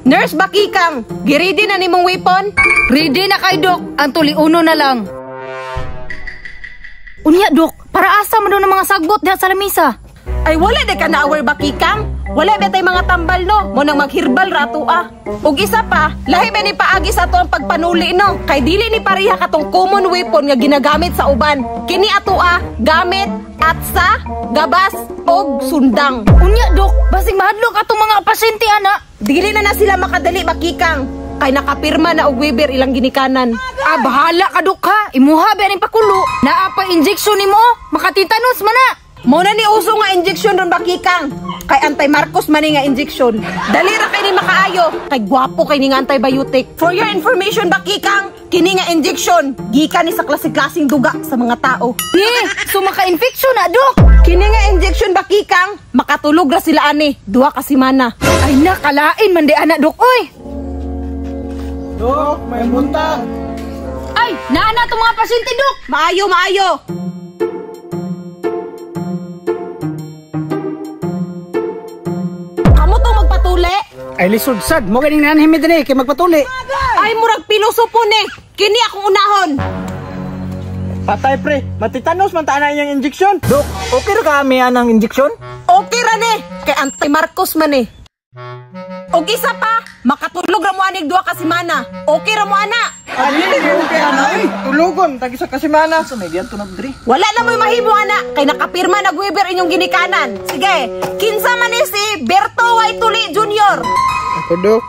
Nurse Bakikang, giready na nimong weapon? Ready na kay Dok, ang tuliuno na lang. Unya Dok, para asa man daw ng mga sagbot diha sa lamisa? Ay wala de ka na aware Bakikang. Wala ba tay mga tambal no? Mo nang maghirbal rato ah. Ug isa pa, lahi ba ni paagi sa ato ang pagpanuli no? Kay dili ni pareha katong common weapon nga ginagamit sa uban. Kini ato ah, gamit at sa gabas og sundang. Unya Dok, basig mahadlok atong mga pasyente ana. Dili na na sila makadali Bakikang. Kay nakapirma na og waiver ilang ginikanan. Ah, bahala ka Dok ha. Imuha ba ning pakulo? Naa pa injection nimo, makatitanos man na. Mo na ni uso nga injection ron Bakikang. Kay anti-Marcos man ni nga injection. Dali ra kay ni makaayo. Kay gwapo kay ni nga antibiotic. For your information Bakikang, kini nga injection gikan ni sa klase-klaseng duga sa mga tao. Ni, so maka-infection na Dok. Kini nga injection Bakikang, makatulog ra sila ani, 2 ka semana. Ay nakalain man di ana Dok oy. Dok, may buntag. Ay, naa na tong mga pasyente Dok. Maayo, maayo. Kamu to magpatuli? Ay lisod sad, mo ganing nanhimid dinhi kay magpatuli. Ay murag pilosopo ni. Kini akong unahon. Patay pre, matitanos man ta na iyang injection. Dok, okay ra ka ami anang injection? Okay ra ni, kay anti-Marcos man ni. Og isa pa, makatulog ra mo anig 2 ka semana. Okay ra mo ana. Ani, okay ana oy. Tulugon tag isa ka semana. Sa may diyan tunog diri. Wala na mo'y mahimo ana, kay nakapirma na waiver inyong ginikanan. Sige, kinsa man ni si Berto Waituli Jr. Ako Dok.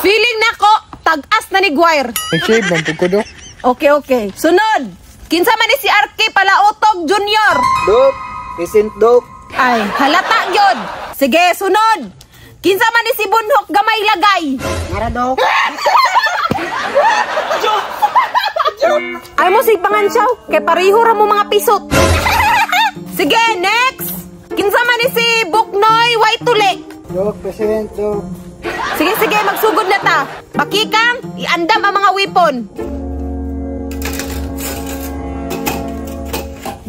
Feeling nako tag-as na ni Guire. Shave man pud ko Dok. Okay, okay. Sunod, kinsa man ni si RK Palaotog Jr. Dok, present Dok. Ay, halata gyud. Sige, sunod. Kinsa man ni si Bunhok Gamay Lagay? Nara Dok. Ay mo sig pangansyaw, kay pareho ra mo mga pisot. Sige, next. Kinsa man ni si Buknoy Waituli? Dok, present Dok. Sige, sige, magsugod na ta. Bakikang, iandam ang mga weapon.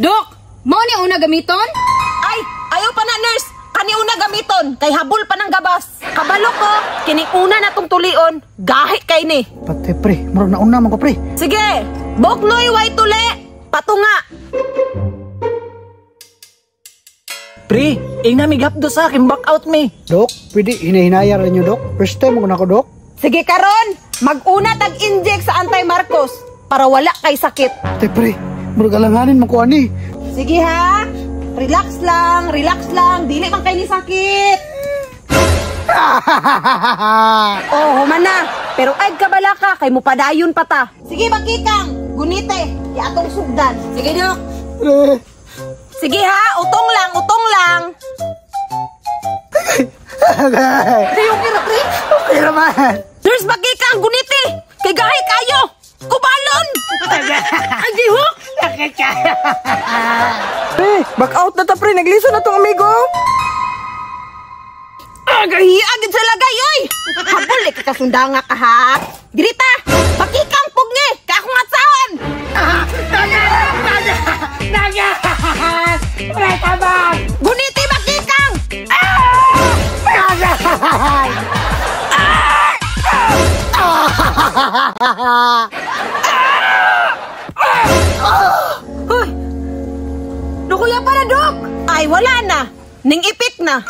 Dok, mao ni una gamiton? Ay, ayaw pa na nurse. Kani una gamiton, kay habol pa ng gabas. Kabalo ko, kini una na tong tulion, gahi kay ni. Patay pre, murag na una man ko pre. Sige, Buknoy Waituli, patunga. Pre, ing nami gapdo sa akin, back out me. Dok, pwede hinahinaya rin nyo Dok. First time mo na ko Dok. Sige karon, mag-una tag-inject sa anti-Marcos para wala kay sakit. Patay pre, murag alanganin mo ko ani. Sige ha. Relax lang, relax lang. Dili man kay ni sakit. Oh, human na. Pero ay kabala ka, kay mupadayon pa ta. Sige, Bakikang. Gunite, iatong sugdan. Sige, Dok. Sige ha, utong lang, utong lang. Pre, okay ra, pre? Okay ra man. Nurse Bakikang, gunite. Kay gahi kayo. Kubalon! Ay, gihok! Pre, back out na ta pre, nagliso na tong amigo. Agahi, agad sa lagay, oy! Habol, eh, kakasundanga ka, ha? Dirita! Bakikang pugni! Kakong atsahon! Naga! Naga! Naga! Pre, tabang! Guniti, Bakikang! Naga! Hoy! Nakuya pa na, Dok! Ay, wala na! Ning ipik na!